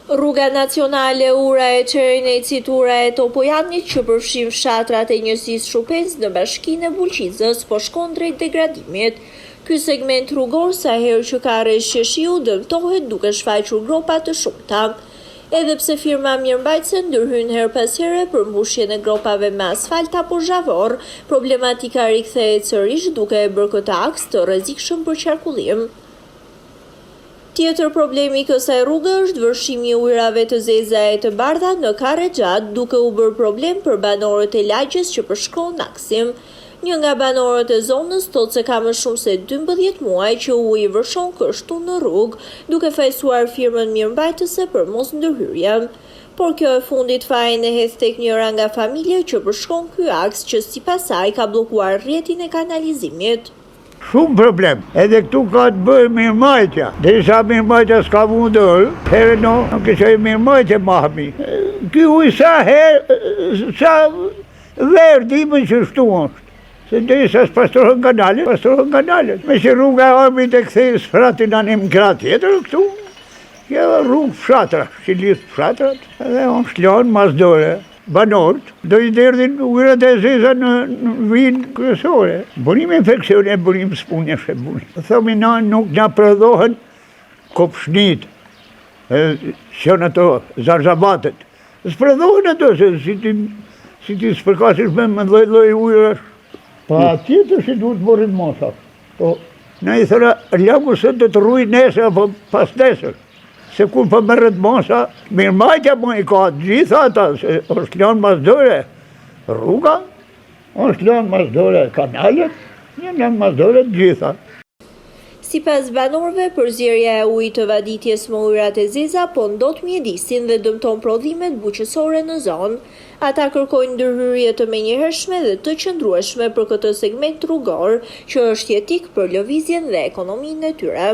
Rruga nacionale Ura e Çerenecit Ura e Topojanit që përfshin fshatrat e njësisë Shupenzë në bashkinë e Bulqizës po shkon drejt degradimit. Ky segment rrugor sa herë që ka reshje shiu dëmtohet duke shfaqur gropa të shumta. Edhe pse firma mirëmbajtëse ndërhyn herë pas here për mbushjen e gropave me asfalt apo zhavorr, problematika rikthehet sërish duke e bërë këtë aks të rrezikshëm për qarkullim. Tjetër problem i kësaj rruge është vërshimi i ujërave të zeza e të bardha në karrexhatë, duke u bërë problem për banorët e lagjes që përshkon aksin. Një nga banorët e zonës thotë se ka më shumë se 12 muaj që uji vërshon kështu në rrugë, duke fajësuar firmën mirëmbajtëse për mosndërhyrje. Por kjo e fundit fajin e hedh tek njëra nga familjet që përshkon ky aks që sipas saj ka bllokuar rrjetin e kanalizimit. Shumë problem. Edhe këtu ka të bëjë mirëmbajtja. Derisa mirëmbajtja s'ka vu dorë, herë no, nuk e qoj mirëmbajtje mahmi. Ky ujë sa herë, sa verë dimën që shtu është. Se derisa s'pastrohen kanalet, pastrohen kanalet. Meqë rruga e Arbrit e kthej sfratin anim në krah tjetër këtu, kjo rrugë fshatra, që lidh fshatrat, edhe është lanë mas dore. Banorët do i derdhin ujërat e zeza në vijën kryesore. Burim infeksione, burim sëmundjesh e burim. Thomi na nuk na prodhohen kopshnit, që janë ato zarzavatet. S'prodhohen ato, se si ti, si ti spërkasish me me lloj lloj ujërash. Patjetër që duhet të marrin masa. Po, na i thëra, lagu sot do të rrujë nesër apo pasnesër. Se kur po merret masa, mirëmbajtja po i ka të gjitha ata, se është lanë mas dore rruga, është lanë mas dore kanalet, janë lanë mas dore të gjitha. Sipas banorëve, përzierja e ujit të vaditjes me ujërat e zeza po ndot mjedisin dhe dëmton prodhimet bujqësore në zonë. Ata kërkojnë ndërhyrje të menjëhershme dhe të qëndrueshme për këtë segment rrugor, që është jetik për lëvizjen dhe ekonominë e tyre.